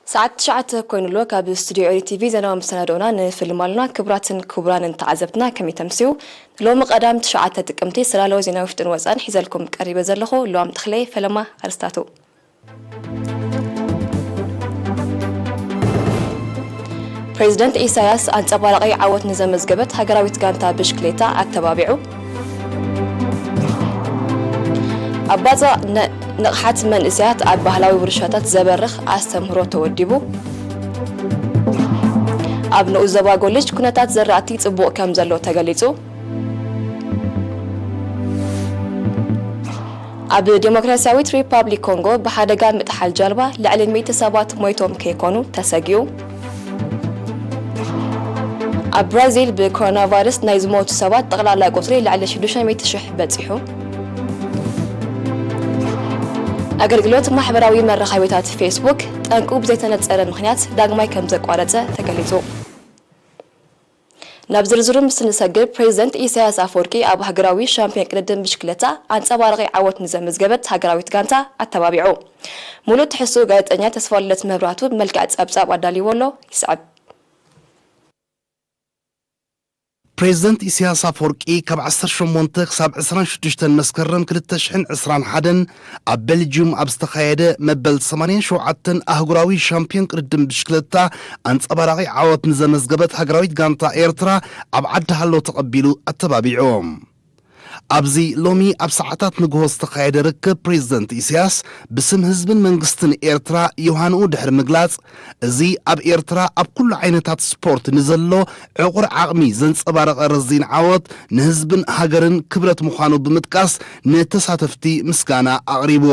ሰዓት ትሽዓተ ኮይኑ ኣሎ። ካብ ስቱዲዮ ኤሪ ቲቪ ዜናዊ መሰናዶና ንፍልም ኣለና። ክቡራትን ክቡራንን ተዓዘብትና ከመይ ተምስዩ? ሎሚ ቀዳም ትሽዓተ ጥቅምቲ ዝተዳለወ ዜናዊ ውሽጥን ወፃን ሒዘልኩም ቀሪበ ዘለኹ ልዋም ተኽለ። ፈለማ ኣርስታቱ። ፕሬዚደንት ኢሳያስ ኣንጸባራቒ ዓወት ንዘመዝገበት ሃገራዊት ጋንታ ብሽክሌታ ኣተባቢዑ። ኣብ ባጽዕ ነ-፣ ንቕሓት መንእሰያት ኣብ ባህላዊ ውርሻታት ዘበርኽ ኣስተምህሮ ተወዲቡ። ኣብ ንኡስ ዞባ ጎልጅ ኩነታት ዘራእቲ ጽቡቕ ከም ዘሎ ተገሊጹ። ኣብ ዴሞክራሲያዊት ሪፓብሊክ ኮንጎ ብሓደጋ ምጥሓል ጃልባ ልዕሊ ሚእቲ ሰባት ሞይቶም ከይኮኑ ተሰጊኡ። ኣብ ብራዚል ብኮሮና ቫይረስ ናይ ዝሞቱ ሰባት ጠቕላላ ቁጽሪ ልዕሊ ሽዱሽተ ሚእቲ ሽሕ በጺሑ። ኣገልግሎት ማሕበራዊ መራኸቢታት ፌስቡክ ጠንቁ ብዘይተነጸረ ምኽንያት ዳግማይ ከም ዘቋረጸ ተገሊጹ። ናብ ዝርዝሩ ምስ ንሰግር፣ ፕሬዚደንት ኢሳያስ ኣፈወርቂ ኣብ ሃገራዊ ሻምፒዮን ቅድድም ብሽክለታ ኣንጸባራቒ ዓወት ንዘመዝገበት ሃገራዊት ጋንታ ኣተባቢዑ። ሙሉእ ትሕዝትኡ ጋዜጠኛ ተስፋልደት መብራህቱ ብመልክዕ ጸብጻብ ኣዳልይዎ ኣሎ፣ ይስዕብ። ፕሬዚደንት ኢሳያስ ኣፈወርቂ ካብ ዓሰርተ ሸሞንተ ክሳብ ዕስራን ሽዱሽተን መስከረም ክልተ ሽሕን ዕስራን ሓደን ኣብ ቤልጅዩም ኣብ ዝተኻየደ መበል ሰማንያን ሸውዓተን ኣህጉራዊ ሻምፒዮን ቅድድም ብሽክለታ ኣንጸባራቒ ዓወት ንዘመዝገበት ሃገራዊት ጋንታ ኤርትራ ኣብ ዓዲ ሃሎ ተቐቢሉ ኣተባቢዑ። ኣብዚ ሎሚ ኣብ ሰዓታት ንግሆ ዝተኻየደ ርክብ ፕሬዚደንት ኢሳያስ ብስም ህዝብን መንግስትን ኤርትራ ዮሃንኡ ድሕሪ ምግላጽ፣ እዚ ኣብ ኤርትራ ኣብ ኩሉ ዓይነታት ስፖርት ንዘሎ ዕቑር ዓቕሚ ዘንጸባረቐ ረዚን ዓወት ንህዝብን ሃገርን ክብረት ምዃኑ ብምጥቃስ ንተሳተፍቲ ምስጋና ኣቕሪቡ።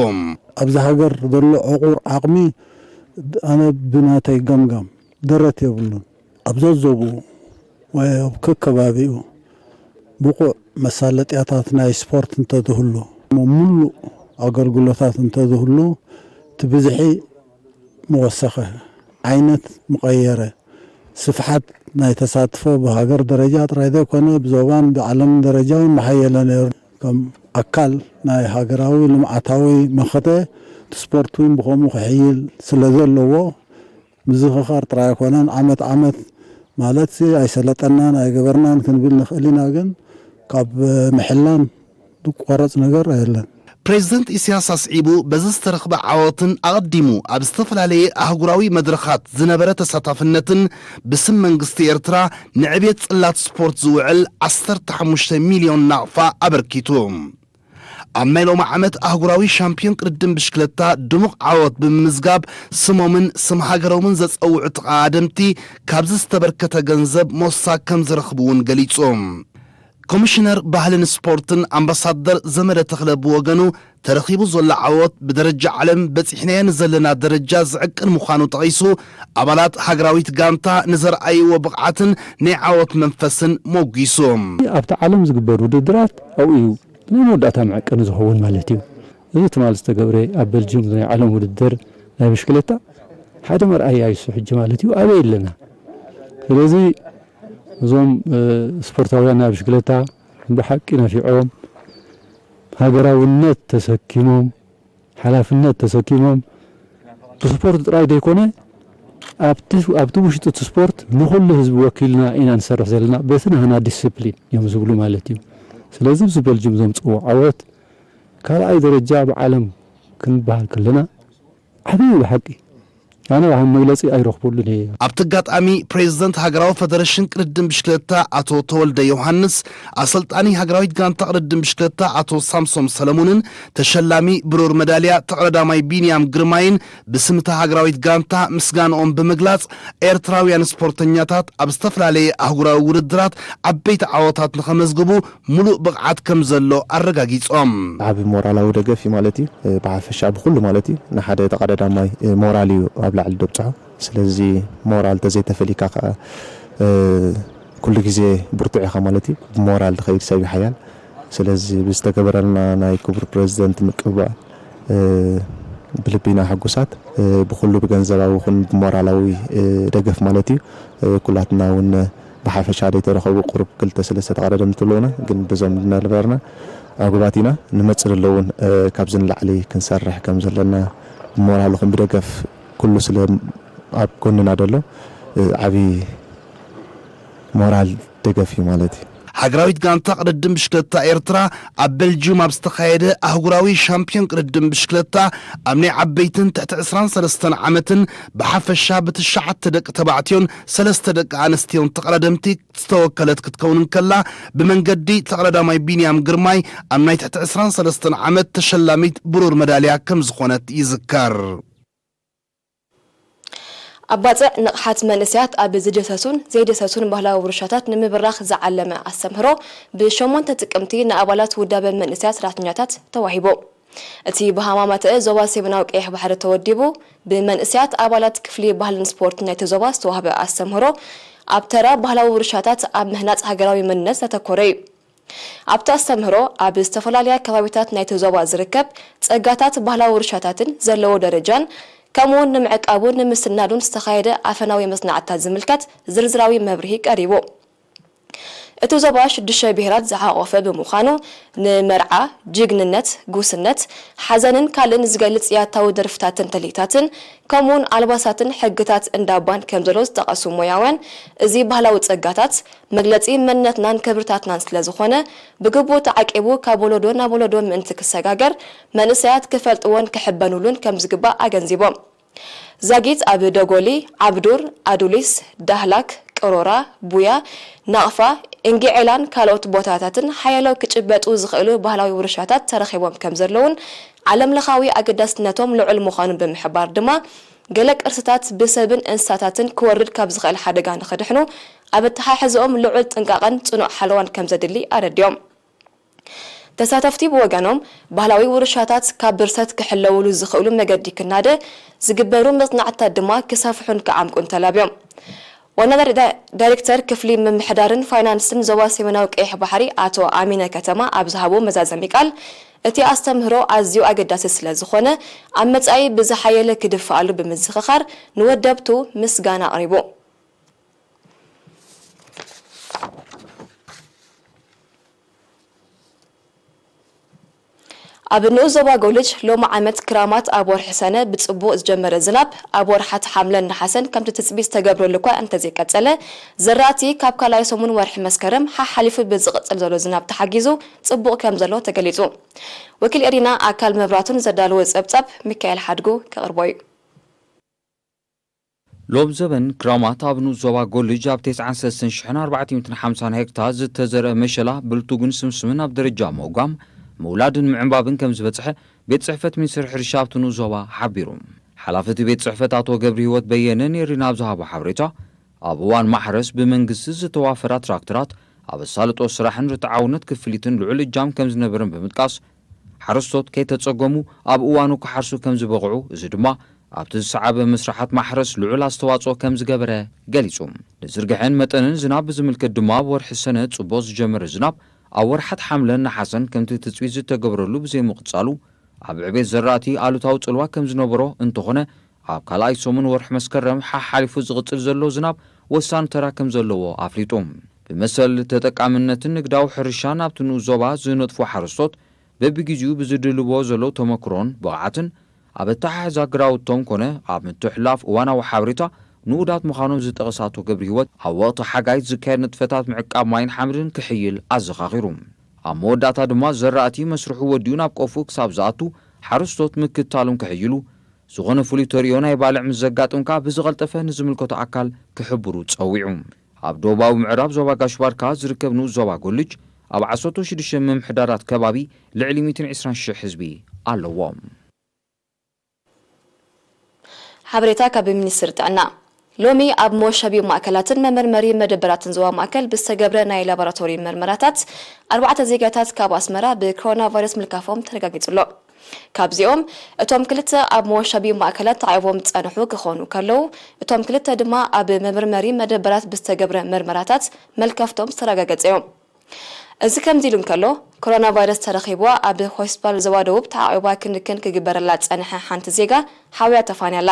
ኣብዚ ሃገር ዘሎ ዕቑር ዓቕሚ ኣነ ብናተይ ገምጋም ደረት የብሉን። ኣብ ዘዘብኡ ወይ ኣብ ከከባቢኡ ብቑዕ መሳለጥያታት ናይ ስፖርት እንተዝህሉ፣ ምሉእ ኣገልግሎታት እንተዝህሉ፣ እቲ ብዝሒ ምወሰኸ፣ ዓይነት ምቐየረ፣ ስፍሓት ናይ ተሳትፎ ብሃገር ደረጃ ጥራይ ዘይኮነ፣ ብዞባን ብዓለም ደረጃ እውን ምሓየለ ነይሩ። ከም ኣካል ናይ ሃገራዊ ልምዓታዊ መኸተ፣ እቲ ስፖርት እውን ብኸምኡ ክሕይል ስለ ዘለዎ፣ ምዝኽኻር ጥራይ ኣይኮነን፣ ዓመት ዓመት ማለትሲ ኣይሰለጠናን ኣይገበርናን ክንብል ንኽእል ኢና፣ ግን ካብ ምሕላን ዝቋረጽ ነገር የለን። ፕሬዚደንት ኢሳያስ ኣስዒቡ፣ በዚ ዝተረኽበ ዓወትን ኣቐዲሙ ኣብ ዝተፈላለየ ኣህጉራዊ መድረኻት ዝነበረ ተሳታፍነትን ብስም መንግስቲ ኤርትራ ንዕቤት ጽላት ስፖርት ዝውዕል ዓሰርተ ሓሙሽተ ሚልዮን ናቕፋ ኣበርኪቱ። ኣብ ናይ ሎሚ ዓመት ኣህጉራዊ ሻምፒዮን ቅድድም ብሽክለታ ድሙቕ ዓወት ብምምዝጋብ ስሞምን ስም ሃገሮምን ዘጸውዑ ተቐዳደምቲ ካብዚ ዝተበርከተ ገንዘብ ሞሳ ከም ዝረኽቡ እውን ገሊጹ። ኮሚሽነር ባህልን ስፖርትን ኣምባሳደር ዘመደ ተኽለ ብወገኑ፣ ተረኺቡ ዘሎ ዓወት ብደረጃ ዓለም በጺሕናዮ ንዘለና ደረጃ ዝዕቅን ምዃኑ ጠቒሱ፣ ኣባላት ሃገራዊት ጋንታ ንዘርኣይዎ ብቕዓትን ናይ ዓወት መንፈስን ሞጒሱ። ኣብቲ ዓለም ዝግበር ውድድራት ኣብኡ እዩ ናይ መወዳእታ መዐቀኒ ዝኸውን ማለት እዩ። እዚ ትማል ዝተገብረ ኣብ ቤልጅዩም ናይ ዓለም ውድድር ናይ ብሽክለታ ሓደ መርኣያ እዩ እሱ ሕጂ ማለት እዩ። ኣበይ ኣለና? ስለዚ እዞም፣ እ፣ ስፖርታውያን ናይ ብሽክለታ ብሓቂ ነፊዖም፣ ሃገራውነት ተሰኪሞም፣ ሓላፍነት ተሰኪሞም፣ ብስፖርት ጥራይ ዘይኮነ፣ ኣብቲ፣ ኣብቲ ውሽጢ እቲ ስፖርት ንኹሉ ህዝቢ ወኪልና ኢና ንሰርሕ ዘለና፣ በቲ ናህና ዲስፕሊን እዮም ዝብሉ ማለት እዩ። ስለዚ ኣብዚ ቤልጅም ዘምፅዎ ዓወት ካልኣይ ደረጃ ብዓለም ክንበሃል ከለና ዓብዪ እዩ ብሓቂ። ኣነ ብሃም መግለጺ ኣይረኽበሉን እየ። ኣብቲ ኣጋጣሚ ፕሬዚደንት ሃገራዊ ፈደረሽን ቅድድም ብሽክለታ ኣቶ ተወልደ ዮሃንስ፣ ኣሰልጣኒ ሃገራዊት ጋንታ ቅድድም ብሽክለታ ኣቶ ሳምሶም ሰለሙንን ተሸላሚ ብሩር መዳልያ ተቐዳዳማይ ቢንያም ግርማይን ብስም እታ ሃገራዊት ጋንታ ምስጋንኦም ብምግላጽ፣ ኤርትራውያን ስፖርተኛታት ኣብ ዝተፈላለየ ኣህጉራዊ ውድድራት ዓበይቲ ዓወታት ንኸመዝግቡ ምሉእ ብቕዓት ከም ዘሎ ኣረጋጊጾም። ዓቢ ሞራላዊ ደገፍ እዩ ማለት እዩ። እ፣ ብሓፈሻ ብኹሉ ማለት እዩ። ንሓደ ተቐዳዳማይ፣ እ፣ ሞራል እዩ ኣብ ላዕሊ ደብጽሖ። ስለዚ ሞራል ተዘይተፈሊካ ከኣ፣ እ፣ ኩሉ ግዜ ብርቱዕ ኢኻ ማለት እዩ። ብሞራል ትኸይድ ሰብ እዩ ሓያል። ስለዚ ብዝተገበረልና ናይ ክቡር ፕረዚደንት ምቅብባል፣ እ፣ ብልቢ ኢና ሕጉሳት፣ እ፣ ብኹሉ ብገንዘባዊ ይኹን ብሞራላዊ፣ እ፣ ደገፍ ማለት እዩ። እ፣ ኩላትና እውን ብሓፈሻ ዘይተረኸቡ ቁሩብ ክልተ ሰለስተ ተቐዳደምቲ ኣለዉና፣ ግን በዞም እናነበርና ዕጉባት ኢና። ንመጽእ ዘለውን፣ እ፣ ካብዚ ንላዕሊ ክንሰርሕ ከም ዘለና ብሞራል ይኹን ብደገፍ ኩሉ ስለ ኣብ ጎንና ዘሎ፣ እ፣ ዓቢ ሞራል ደገፍ እዩ ማለት እዩ። ሃገራዊት ጋንታ ቅድድም ብሽክለታ ኤርትራ ኣብ ቤልጅዩም ኣብ ዝተኻየደ ኣህጉራዊ ሻምፒዮን ቅድድም ብሽክለታ ኣብ ናይ ዓበይትን ትሕቲ ዕስራን ሰለስተን ዓመትን ብሓፈሻ ብትሽዓተ ደቂ ተባዕትዮን ሰለስተ ደቂ ኣንስትዮን ተቐዳደምቲ ዝተወከለት ክትከውን እንከላ፣ ብመንገዲ ተቐዳዳማይ ቢንያም ግርማይ ኣብ ናይ ትሕቲ ዕስራን ሰለስተን ዓመት ተሸላሚት ብሩር መዳልያ ከም ዝኾነት ይዝከር። ኣብ ባጽዕ ንቕሓት መንእሰያት ኣብ ዝድህሰሱን ዘይድህሰሱን ባህላዊ ውርሻታት ንምብራኽ ዝዓለመ ኣስተምህሮ ብሸሞንተ ጥቅምቲ ንኣባላት ውዳበ መንእሰያት ሰራሕተኛታት ተዋሂቡ። እቲ ብሃማማተአ ዞባ ሰሜናዊ ቀይሕ ባሕሪ ተወዲቡ፣ ብመንእሰያት ኣባላት ክፍሊ ባህልን ስፖርትን ናይቲ ዞባ ዝተዋህበ ኣስተምህሮ ኣብ ተራ ባህላዊ ውርሻታት ኣብ ምህናጽ ሃገራዊ መንነት ዘተኮረ እዩ። ኣብቲ ኣስተምህሮ ኣብ ዝተፈላለያ ከባቢታት ናይቲ ዞባ ዝርከብ ጸጋታት ባህላዊ ውርሻታትን ዘለዎ ደረጃን ከምኡውን ንምዕቃቡን ንምስናዱን ዝተኻየደ ኣፈናዊ መጽናዕትታት ዝምልከት ዝርዝራዊ መብርሂ ቀሪቡ። እቲ ዞባ ሽዱሽተ ብሄራት ዝሓቖፈ ብምዃኑ ንመርዓ፣ ጅግንነት፣ ጉስነት፣ ሓዘንን ካልእን ዝገልጽ ያታዊ ደርፍታትን ትልሂታትን ከምኡውን ኣልባሳትን ሕግታት እንዳባን ከም ዘሎ ዝጠቐሱ ሞያውያን፣ እዚ ባህላዊ ጸጋታት መግለጺ መንነትናን ክብርታትናን ስለ ዝኾነ፣ ብግቡእ ተዓቂቡ ካብ ወለዶ ናብ ወለዶ ምእንቲ ክሰጋገር፣ መንእሰያት ክፈልጥዎን ክሕበኑሉን ከም ዝግባእ ኣገንዚቦም። ዛጊት ኣብ ደጎሊ፣ ዓብዱር፣ ኣዱሊስ፣ ዳህላክ፣ ቅሮራ፣ ቡያ፣ ናቕፋ፣ እንጊዔላን ካልኦት ቦታታትን ሓያሎ ክጭበጡ ዝኽእሉ ባህላዊ ውርሻታት ተረኺቦም ከም ዘለውን ዓለምለኻዊ ኣገዳስነቶም ልዑል ምዃኑ ብምሕባር ድማ፣ ገለ ቅርስታት ብሰብን እንስሳታትን ክወርድ ካብ ዝኽእል ሓደጋ ንኽድሕኑ ኣብ ኣተሓሕዝኦም ልዑል ጥንቃቐን ጽኑዕ ሓለዋን ከም ዘድሊ ኣረዲኦም። ተሳተፍቲ ብወገኖም፣ ባህላዊ ውርሻታት ካብ ብርሰት ክሕለውሉ ዝኽእሉ መገዲ ክናደ ዝግበሩ መጽናዕትታት ድማ ክሰፍሑን ክዓምቁን ተላብዮም። ዋና ዳይረ-፣ ዳይሬክተር ክፍሊ ምምሕዳርን ፋይናንስን ዞባ ሰሜናዊ ቀይሕ ባሕሪ ኣቶ ኣሚነ ከተማ ኣብ ዝሃቦ መዛዘሚ ቃል፣ እቲ ኣስተምህሮ ኣዝዩ ኣገዳሲ ስለ ዝኾነ፣ ኣብ መጻኢ ብዝሓየለ ክድፍኣሉ ብምዝኽኻር፣ ንወደብቱ ምስጋና ኣቕሪቡ። ኣብ ንኡስ ዞባ ጎልጅ ሎሚ ዓመት ክራማት ኣብ ወርሒ ሰነ ብጽቡቕ ዝጀመረ ዝናብ፣ ኣብ ወርሓት ሓምለን ነሓሰን ከምቲ ትጽቢት ዝተገብረሉ እኳ እንተዘይቀጸለ፣ ዝራእቲ ካብ ካልኣይ ሰሙን ወርሒ መስከረም ሓሓሊፉ ብዝቕጽል ዘሎ ዝናብ ተሓጊዙ ጽቡቕ ከም ዘሎ ተገሊጹ። ወኪል ኤሪና ኣካል መብራቱን ዘዳለዎ ጸብጻብ ሚካኤል ሓድጉ ከቕርቦ እዩ። ሎም ዘበን ክራማት ኣብ ንኡስ ዞባ ጎልጅ ኣብ ተስዓን ሰለስተን ሽሕን ኣርባዕተ ሚእትን ሓምሳን ሄክታር ዝተዘርአ መሸላ፣ ብልቱግን ስምስምን ኣብ ደረጃ ምእጓም፣ ምውላድን ምዕንባብን ከም ዝበጽሐ ቤት ጽሕፈት ሚኒስትሪ ሕርሻ ኣብቲ ንኡስ ዞባ ሓቢሩ። ሓላፊ እቲ ቤት ጽሕፈት ኣቶ ገብረ ህይወት በየነ ንኤሪና ኣብ ዝሃቦ ሓበሬታ፣ ኣብ እዋን ማሕረስ ብመንግስቲ ዝተዋፈራ ትራክተራት ኣብ ኣሳልጦ ስራሕን ርትዓውነት ክፍሊትን ልዑል እጃም ከም ዝነበረን ብምጥቃስ፣ ሓረስቶት ከይተጸገሙ ኣብ እዋኑ ክሓርሱ ከም ዝበቕዑ፣ እዚ ድማ ኣብቲ ዝሰዓበ መስርሓት ማሕረስ ልዑል ኣስተዋጽኦ ከም ዝገበረ ገሊጹ። ንዝርግሐን መጠንን ዝናብ ብዝምልከት ድማ፣ ኣብ ወርሒ ሰነ ጽቡቕ ዝጀመረ ዝናብ ኣብ ወርሓት ሓምለን ነሓሰን ከምቲ ትጽቢት ዝተገብረሉ ብዘይምቕጻሉ፣ ኣብ ዕቤት ዘራእቲ ኣሉታዊ ጽልዋ ከም ዝነበሮ እንተኾነ፣ ኣብ ካልኣይ ሰሙን ወርሒ መስከረም ሓሓሊፉ ዝቕጽል ዘሎ ዝናብ ወሳኒ ተራ ከም ዘለዎ ኣፍሊጡ። ብመሰል ተጠቃምነትን ንግዳዊ ሕርሻን ኣብቲ ንኡስ ዞባ ዝነጥፉ ሓረስቶት፣ በብግዜኡ ብዝድልዎ ዘለዉ ተመክሮን ብቕዓትን፣ ኣብ ኣተሓሕዛ ግራውቶም ኮነ ኣብ ምትሕልላፍ እዋናዊ ሓበሬታ ንኡዳት ምዃኖም ዝጠቐሰ ኣቶ ገብረ ህይወት፣ ኣብ ወቕቲ ሓጋይ ዝካየድ ንጥፈታት ምዕቃብ ማይን ሓመድን ክሕይል ኣዘኻኺሩ። ኣብ መወዳእታ ድማ፣ ዘራእቲ መስርሑ ወዲኡ ናብ ቆፎ ክሳብ ዝኣቱ፣ ሓረስቶት ምክትታሎም ክሕይሉ፣ ዝኾነ ፍሉይ ተርእዮ ናይ ባልዕ ምስ ዘጋጥም ከኣ ብዝቐልጠፈ ንዝምልከቶ ኣካል ክሕብሩ ጸዊዑ። ኣብ ደቡባዊ ምዕራብ ዞባ ጋሽ ባርካ ዝርከብ ንኡስ ዞባ ጎልጅ፣ ኣብ ዓሰርተ ሽዱሽተ ምምሕዳራት ከባቢ ልዕሊ ሚእትን ዕስራን ሽሕ ህዝቢ ኣለዎ። ሓበሬታ ካብ ሚኒስትሪ ጥዕና። ሎሚ ኣብ መወሸቢ ማእከላትን መመርመሪ መደበራትን ዞባ ማእከል ብዝተገብረ ናይ ላቦራቶሪ መርመራታት፣ ኣርባዕተ ዜጋታት ካብ ኣስመራ ብኮሮና ቫይረስ ምልካፎም ተረጋጊጹ ኣሎ። ካብዚኦም፣ እቶም ክልተ ኣብ መወሸቢ ማእከላት ተዓይቦም ዝጸንሑ ክኾኑ ከለዉ፣ እቶም ክልተ ድማ ኣብ መመርመሪ መደበራት ብዝተገብረ መርመራታት መልከፍቶም ዝተረጋገጸ እዮም። እዚ ከምዚ ኢሉ እንከሎ፣ ኮሮና ቫይረስ ተረኺብዋ ኣብ ሆስፒታል ዞባ ደቡብ ተዓቒባ ክንክን ክግበረላ ዝጸንሐ ሓንቲ ዜጋ ሓውያ ተፋንያ ኣላ።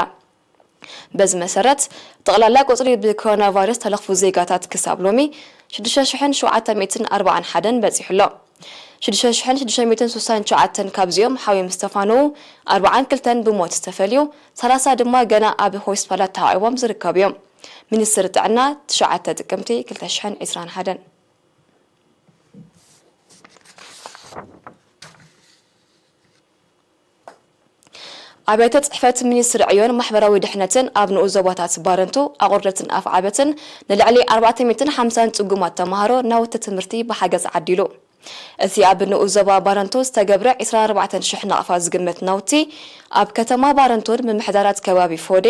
በዚ መሰረት፣ ጠቕላላ ቁጽሪ ብኮሮና ቫይረስ ተለኽፉ ዜጋታት ክሳብ ሎሚ ሽዱሽተ ሽሕን ሸውዓተ ሚእትን ኣርባዓን ሓደን በጺሑ ኣሎ። ሽዱሽተ ሽሕን ሽዱሽተ ሚእትን ስሳን ትሽዓተን ካብዚኦም ሓውዮም ዝተፋነዉ፣ ኣርባዓን ክልተን ብሞት ዝተፈልዩ፣ ሰላሳ ድማ ገና ኣብ ሆስፒታላት ተዓቒቦም ዝርከቡ እዮም። ሚኒስትሪ ጥዕና፣ ትሽዓተ ጥቅምቲ ክልተ ሽሕን ዕስራን ሓደን። ኣብያተ ጽሕፈት ሚኒስትሪ ዕዮን ማሕበራዊ ድሕነትን ኣብ ንኡስ ዞባታት ባረንቱ፣ ኣቑርደትን ኣፍዓበትን ንልዕሊ ኣርባዕተ ሚእትን ሓምሳን ጽጉማት ተማሃሮ ናውቲ ትምህርቲ ብሓገዝ ዓዲሉ። እቲ ኣብ ንኡስ ዞባ ባረንቱ ዝተገብረ ዕስራን ኣርባዕተን ሽሕ ናቕፋ ዝግመት ናውቲ፣ ኣብ ከተማ ባረንቱን ምምሕዳራት ከባቢ ፎዴ፣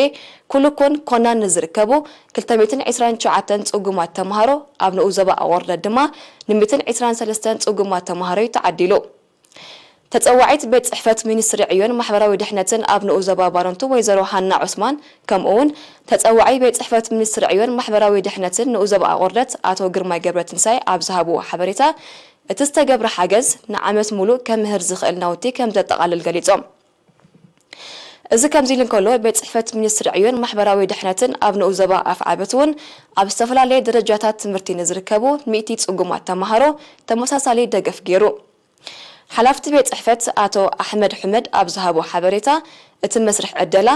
ኩልኩን ኮናን ንዝርከቡ ክልተ ሚእትን ዕስራን ትሽዓተን ጽጉማት ተማሃሮ፣ ኣብ ንኡስ ዞባ ኣቑርደት ድማ ንሚእትን ዕስራን ሰለስተን ጽጉማት ተማሃሮ እዩ ተዓዲሉ። ተጸዋዒት ቤት ጽሕፈት ሚኒስትሪ ዕዮን ማሕበራዊ ድሕነትን ኣብ ንኡስ ዞባ ባረንቱ ወይዘሮ ሃና ዑስማን፣ ከምኡ እውን ተጸዋዒ ቤት ጽሕፈት ሚኒስትሪ ዕዮን ማሕበራዊ ድሕነትን ንኡስ ዞባ ኣቑርደት ኣቶ ግርማይ ገብረትንሳኤ ኣብ ዝሃብዎ ሓበሬታ፣ እቲ ዝተገብረ ሓገዝ ንዓመት ሙሉእ ከምህር ዝኽእል ናውቲ ከም ዘጠቓልል ገሊጾም። እዚ ከምዚ ኢሉ እንከሎ፣ ቤት ጽሕፈት ሚኒስትሪ ዕዮን ማሕበራዊ ድሕነትን ኣብ ንኡስ ዞባ ኣፍዓበት እውን ኣብ ዝተፈላለየ ደረጃታት ትምህርቲ ንዝርከቡ ሚእቲ ጽጉማት ተማሃሮ ተመሳሳሊ ደገፍ ገይሩ። ሓላፍቲ ቤት ጽሕፈት ኣቶ ኣሕመድ ሑመድ ኣብ ዝሃቦ ሓበሬታ፣ እቲ መስርሕ ዕደላ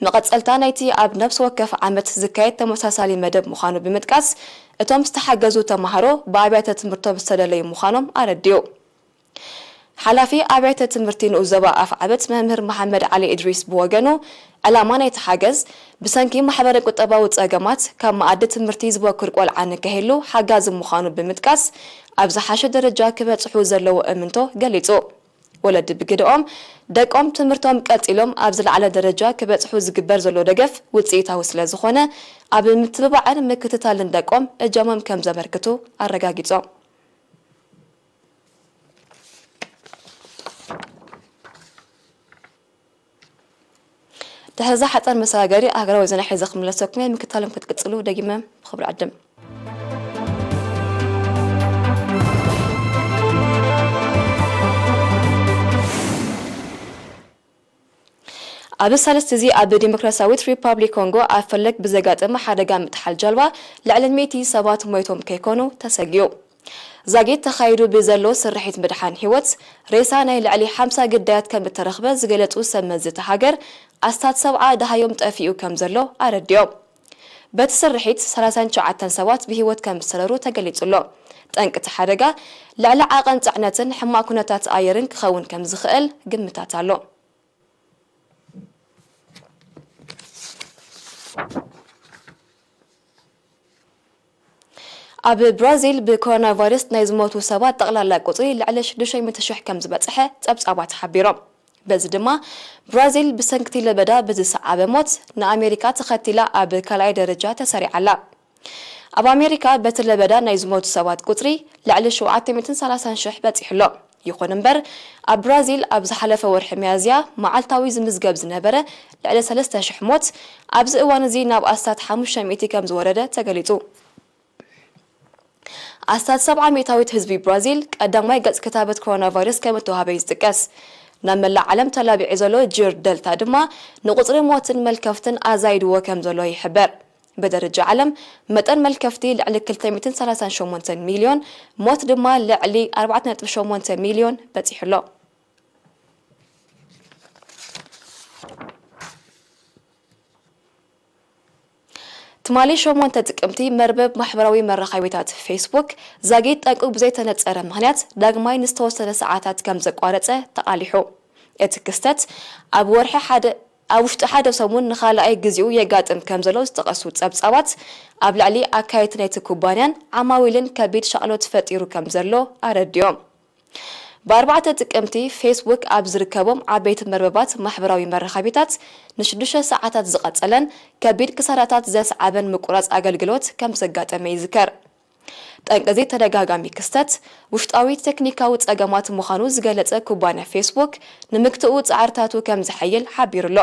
መቐጸልታ ናይቲ ኣብ ነፍሲ ወከፍ ዓመት ዝካየድ ተመሳሳሊ መደብ ምዃኑ ብምጥቃስ፣ እቶም ዝተሓገዙ ተማሃሮ ብኣብያተ ትምህርቶም ዝተደለዩ ምዃኖም ኣረዲኡ። ሓላፊ ኣብያተ ትምህርቲ ንኡስ ዞባ ኣፍዓበት መምህር መሓመድ ዓሊ እድሪስ ብወገኑ፣ ዕላማ ናይቲ ሓገዝ ብሰንኪ ማሕበረ ቁጠባዊ ጸገማት ካብ መኣዲ ትምህርቲ ዝበኩር ቆልዓ ንከይህሉ ሓጋዚ ምዃኑ ብምጥቃስ፣ ኣብ ዝሓሸ ደረጃ ክበጽሑ ዘለዎ እምንቶ ገሊጹ። ወለዲ ብግደኦም፣ ደቆም ትምህርቶም ቀጺሎም ኣብ ዝለዓለ ደረጃ ክበጽሑ ዝግበር ዘሎ ደገፍ ውጽኢታዊ ስለ ዝኾነ፣ ኣብ ምትብባዕን ምክትታልን ደቆም እጃሞም ከም ዘበርክቱ ኣረጋጊጾም። ድሕሪ እዛ ሓጻር መሰጋገሪ፣ ሃገራዊ ዜና ሒዘ ክምለሰኩም እየ። ምክትታሎም ክትቅጽሉ ደጊመ ብኽብሪ ዕድም። ኣብ ሳልስቲ እዚ፣ ኣብ ዲሞክራሲያዊት ሪፓብሊክ ኮንጎ ኣብ ፈለግ ብዘጋጠመ ሓደጋ ምጥሓል ጃልባ ልዕሊ ሚእቲ ሰባት ሞይቶም ከይኮኑ ተሰጊኡ። ዛጊት ተኻይዱ ብዘሎ ስርሒት ምድሓን ህይወት፣ ሬሳ ናይ ልዕሊ ሓምሳ ግዳያት ከም እተረኽበ ዝገለጹ ሰብ መዚ እታ ሃገር፣ ኣስታት ሰብዓ ደሃዮም ጠፊኡ ከም ዘሎ ኣረዲኦም። በቲ ስርሒት፣ ሰላሳን ትሽዓተን ሰባት ብህይወት ከም ዝተረሩ ተገሊጹ ኣሎ። ጠንቂ እቲ ሓደጋ፣ ልዕሊ ዓቐን ጽዕነትን ሕማቕ ኩነታት ኣየርን ክኸውን ከም ዝኽእል ግምታት ኣሎ። ኣብ ብራዚል ብኮሮና ቫይረስ ናይ ዝሞቱ ሰባት ጠቕላላ ቁጽሪ ልዕሊ ሽዱሽተ ሚእቲ ሽሕ ከም ዝበጽሐ ጸብጻባት ሓቢሮም። በዚ ድማ ብራዚል ብሰንክቲ ለበዳ ብዝሰዓበ ሞት ንኣሜሪካ ተኸቲላ ኣብ ካልኣይ ደረጃ ተሰሪዓ ኣላ። ኣብ ኣሜሪካ በቲ ለበዳ ናይ ዝሞቱ ሰባት ቁጽሪ ልዕሊ ሸውዓተ ሚእትን ሰላሳን ሽሕ በጺሑ ኣሎ። ይኹን እምበር፣ ኣብ ብራዚል ኣብ ዝሓለፈ ወርሒ ሚያዝያ መዓልታዊ ዝምዝገብ ዝነበረ ልዕሊ ሰለስተ ሽሕ ሞት፣ ኣብዚ እዋን እዚ ናብ ኣስታት ሓሙሽተ ሚእቲ ከም ዝወረደ ተገሊጹ። ኣስታት ሰብዓ ሚእታዊት ህዝቢ ብራዚል ቀዳማይ ገጽ ክታበት ኮሮና ቫይረስ ከም እተዋህበ እዩ ዝጥቀስ። ናብ መላእ ዓለም ተላቢዑ ዘሎ ጅር ደልታ ድማ ንቁጽሪ ሞትን መልከፍትን ኣዛይድዎ ከም ዘሎ ይሕበር። ብደረጃ ዓለም፣ መጠን መልከፍቲ ልዕሊ ክልተ ሚእትን ሰላሳን ሸሞንተን ሚልዮን፣ ሞት ድማ ልዕሊ ኣርባዕተ ነጥቢ ሸሞንተ ሚልዮን በጺሑ ኣሎ። ትማሊ ሸሞንተ ጥቅምቲ፣ መርበብ ማሕበራዊ መራኸቢታት ፌስቡክ ዛጊት ጠንቁ ብዘይተነጸረ ምኽንያት ዳግማይ ንዝተወሰነ ሰዓታት ከም ዘቋረጸ ተቓሊሑ። እቲ ክስተት ኣብ ወርሒ ሓደ፣ ኣብ ውሽጢ ሓደ ሰሙን ንኻልኣይ ግዜኡ የጋጥም ከም ዘሎ ዝጠቐሱ ጸብጻባት፣ ኣብ ልዕሊ ኣካየድቲ ናይቲ ኩባንያን ዓማዊልን ከቢድ ሻቕሎት ፈጢሩ ከም ዘሎ ኣረዲኦም። ብኣርባዕተ ጥቅምቲ፣ ፌስቡክ ኣብ ዝርከቦም ዓበይቲ መርበባት ማሕበራዊ መራኸቢታት ንሽዱሽተ ሰዓታት ዝቐጸለን ከቢድ ክሳራታት ዘስዓበን ምቁራጽ ኣገልግሎት ከም ዘጋጠመ ይዝከር። ጠንቂ እዚ ተደጋጋሚ ክስተት፣ ውሽጣዊ ቴክኒካዊ ጸገማት ምዃኑ ዝገለጸ ኩባንያ ፌስቡክ፣ ንምግትኡ ጻዕርታቱ ከም ዘሐይል ሓቢሩ ኣሎ።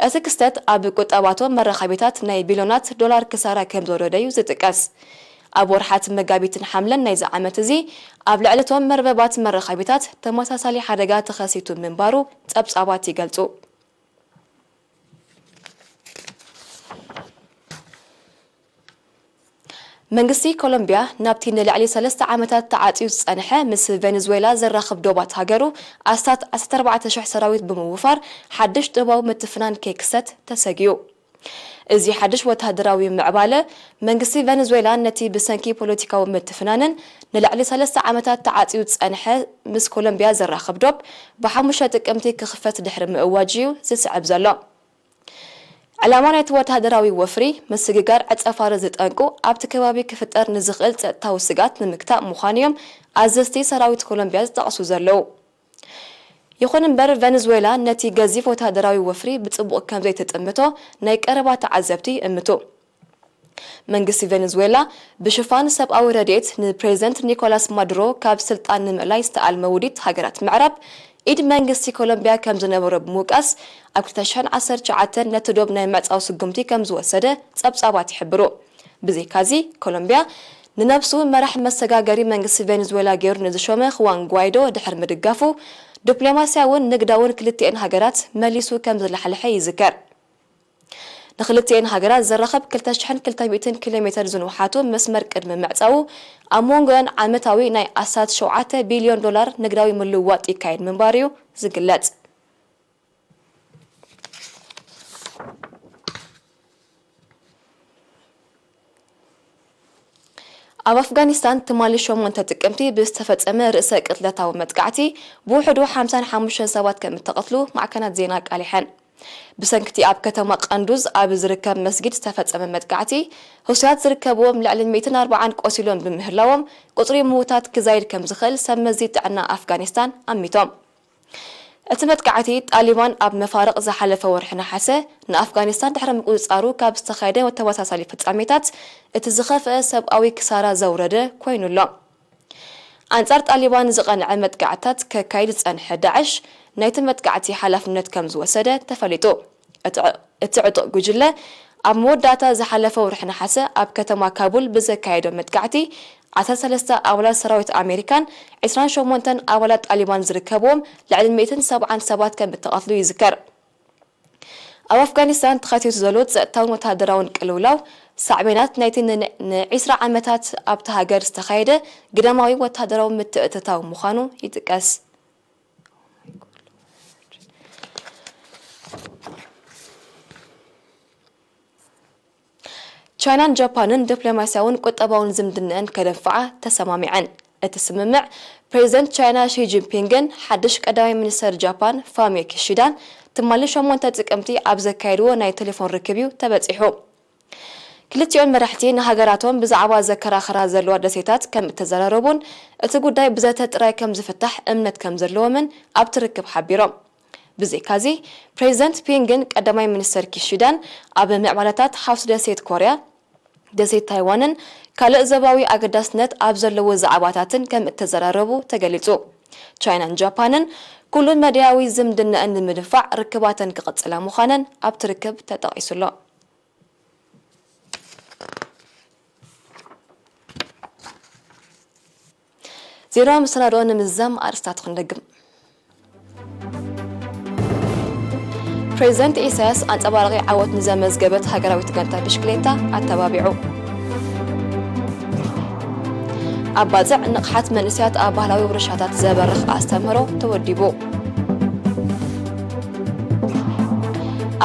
እቲ ክስተት ኣብ ቁጠባቶም መራኸቢታት ናይ ቢልዮናት ዶላር ክሳራ ከም ዘውረደ እዩ ዝጥቀስ። ኣብ ወርሓት መጋቢትን ሓምለን ናይዚ ዓመት እዚ ኣብ ልዕሊ እቶም መርበባት መራኸቢታት ተመሳሳሊ ሓደጋ ተኸሲቱ ምንባሩ ጸብጻባት ይገልጹ። መንግስቲ ኮሎምቢያ ናብቲ ንልዕሊ ሰለስተ ዓመታት ተዓጽዩ ዝጸንሐ ምስ ቬኔዙዌላ ዘራኽብ ዶባት ሃገሩ ኣስታት ዓሰርተ ኣርባዕተ ሽሕ ሰራዊት ብምውፋር ሓድሽ ዶባዊ ምትፍናን ከይክሰት ተሰጊኡ። እዚ ሓድሽ ወተሃደራዊ ምዕባለ መንግስቲ ቬኔዙዌላ ነቲ ብሰንኪ ፖለቲካዊ ምትፍናንን ንልዕሊ ሰለስተ ዓመታት ተዓጽዩ ዝጸንሐ ምስ ኮሎምቢያ ዘራኽብ ዶብ ብሓሙሽተ ጥቅምቲ ክኽፈት ድሕሪ ምእዋጅ እዩ ዝስዕብ ዘሎ። ዕላማ ናይቲ ወተሃደራዊ ወፍሪ፣ ምስግጋር ዕጸፋሪ ዝጠንቁ ኣብቲ ከባቢ ክፍጠር ንዝኽእል ጸጥታዊ ስግኣት ንምግታእ ምዃኑ እዮም ኣዘዝቲ ሰራዊት ኮሎምቢያ ዝጠቕሱ ዘለዉ። ይኹን እምበር፣ ቬኔዙዌላ ነቲ ገዚፍ ወተሃደራዊ ወፍሪ ብጽቡቕ ከም ዘይትጥምቶ ናይ ቀረባ ተዓዘብቲ ይእምቱ። መንግስቲ ቬኔዙዌላ ብሽፋን ሰብኣዊ ረድኤት ንፕሬዚደንት ኒኮላስ ማዱሮ ካብ ስልጣን ንምእላይ ዝተኣልመ ውዲት ሃገራት ምዕራብ ኢድ መንግስቲ ኮሎምቢያ ከም ዝነበሮ ብምውቃስ፣ ኣብ ክልተ ሽሕን ዓሰርተ ትሽዓተን ነቲ ዶብ ናይ ምዕጻው ስጉምቲ ከም ዝወሰደ ጸብጻባት ይሕብሩ። ብዘይካዚ፣ ኮሎምቢያ ንነብሱ መራሕ መሰጋገሪ መንግስቲ ቬኔዙዌላ ገይሩ ንዝሾመ ክዋን ጓይዶ ድሕሪ ምድጋፉ፣ ዲፕሎማስያውን ንግዳውን ክልቲኤን ሃገራት መሊሱ ከም ዝለሓልሐ ይዝከር። ንክልቲኤን ሃገራት ዘራኽብ ክልተ ሽሕን ክልተ ሚእትን ኪሎ ሜተር ዝንውሓቱ መስመር ቅድሚ ምዕጻዉ፣ ኣብ መንጎአን ዓመታዊ ናይ ኣስታት ሸውዓተ ቢልዮን ዶላር ንግዳዊ ምልውዋጥ ይካየድ ምንባሩ እዩ ዝግለጽ። ኣብ ኣፍጋኒስታን ትማሊ ሸሞንተ ጥቅምቲ ብዝተፈጸመ ርእሰ ቅትለታዊ መጥቃዕቲ ብውሕዱ ሓምሳን ሓሙሽተን ሰባት ከም እተቐትሉ ማዕከናት ዜና ኣቃሊሐን። ብሰንክቲ ኣብ ከተማ ቀንዱዝ ኣብ ዝርከብ መስጊድ ዝተፈጸመ መጥቃዕቲ፣ ህሱያት ዝርከብዎም ልዕሊ ሚእትን ኣርባዓን ቆሲሎም ብምህላዎም፣ ቁጽሪ ምዉታት ክዛይድ ከም ዝኽእል ሰብ መዚ ጥዕና ኣፍጋኒስታን ኣሚቶም። እቲ መጥቃዕቲ፣ ጣሊባን ኣብ መፋርቕ ዝሓለፈ ወርሒ ነሓሰ ንኣፍጋኒስታን ድሕሪ ምቁጽጻሩ ካብ ዝተኻየደ ተመሳሳሊ ፍጻሜታት እቲ ዝኸፍአ ሰብኣዊ ክሳራ ዘውረደ ኮይኑ ኣሎ። ኣንጻር ጣሊባን ዝቐንዐ መጥቃዕትታት ከካይድ ዝጸንሐ ዳዕሽ ናይቲ መጥቃዕቲ ሓላፍነት ከም ዝወሰደ ተፈሊጡ። እቲ ዕ-፣ እቲ ዕጡቕ ጉጅለ ኣብ መወዳእታ ዝሓለፈ ወርሒ ነሓሰ ኣብ ከተማ ካቡል ብዘካየዶ መጥቃዕቲ ዓሰርተ ሰለስተ ኣባላት ሰራዊት ኣሜሪካን ዕስራን ሸሞንተን ኣባላት ጣሊባን ዝርከብዎም ልዕሊ ሚእትን ሰብዓን ሰባት ከም እተቐትሉ ይዝከር። ኣብ ኣፍጋኒስታን ተኸሲቱ ዘሎ ጸጥታውን ወተሃደራውን ቅልውላው ሳዕቤናት ናይቲ ን-፣ ንዒስራ ዓመታት ኣብታ ሃገር ዝተኻየደ ግዳማዊ ወተሃደራዊ ምትእትታው ምዃኑ ይጥቀስ። ቻይናን ጃፓንን ዲፕሎማስያውን ቁጠባውን ዝምድነአን ከደንፍዓ ተሰማሚዐን። እቲ ስምምዕ፣ ፕሬዚደንት ቻይና ሺ ጂንፒንግን ሓድሽ ቀዳማይ ሚኒስተር ጃፓን ፋሚዮ ኪሺዳን ትማሊ ሸሞንተ ጥቅምቲ ኣብ ዘካየድዎ ናይ ቴሌፎን ርክብ እዩ ተበጺሑ። ክልቲኦን መራሕቲ ንሃገራቶም ብዛዕባ ዘከራኽራ ዘለዋ ደሴታት ከም እተዘራረቡን እቲ ጉዳይ ብዘተ ጥራይ ከም ዝፍታሕ እምነት ከም ዘለዎምን ኣብቲ ርክብ ሓቢሮም። ብዘይካዚ፣ ፕሬዚደንት ፒንግን ቀዳማይ ሚኒስተር ኪሺዳን ኣብ ምዕባለታት ሓውሲ ደሴት ኮርያ፣ ደሴት ታይዋንን ካልእ ዞባዊ ኣገዳስነት ኣብ ዘለዎ ዛዕባታትን ከም እተዘራረቡ ተገሊጹ። ቻይናን ጃፓንን ኩሉ መዳያዊ ዝምድነአን ንምድንፋዕ ርክባተን ክቕጽላ ምዃነን ኣብቲ ርክብ ተጠቒሱ ኣሎ። ዜና መሰናድኦ ንምዝዛም ኣርእስታት ክንደግም። ፕሬዚደንት ኢሳያስ ኣንጸባራቒ ዓወት ንዘመዝገበት ሃገራዊት ጋንታ ብሽክሌታ ኣተባቢዑ። ኣብ ባጽዕ ንቕሓት መንእሰያት ኣብ ባህላዊ ውርሻታት ዘበርኽ ኣስተምህሮ ተወዲቡ።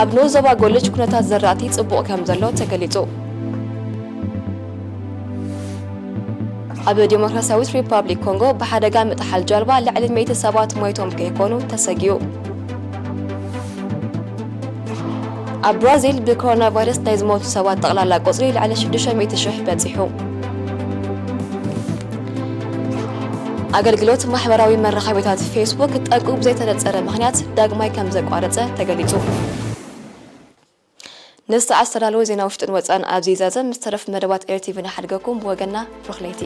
ኣብ ንኡስ ዞባ ጎልጅ ኩነታት ዘራእቲ ጽቡቕ ከም ዘሎ ተገሊጹ። ኣብ ዲሞክራሲያዊት ሪፓብሊክ ኮንጎ ብሓደጋ ምጥሓል ጃልባ ልዕሊ ሚእቲ ሰባት ሞይቶም ከይኮኑ ተሰጊኡ። ኣብ ብራዚል ብኮሮና ቫይረስ ናይ ዝሞቱ ሰባት ጠቕላላ ቁጽሪ ልዕሊ ሽዱሽተ ሚእቲ ሽሕ በጺሑ። ኣገልግሎት ማሕበራዊ መራኸቢታት ፌስቡክ ጠንቁ ብዘይተነጸረ ምኽንያት ዳግማይ ከም ዘቋረጸ ተገሊጹ። ንሰዓት ዝተዳለወ ዜና ውሽጥን ወጻእን ኣብዚ ይዛዘም። ምስ ተረፍ መደባት ኤር ቲቪ ንሓድገኩም። ብወገንና ብሩኽ ለይቲ።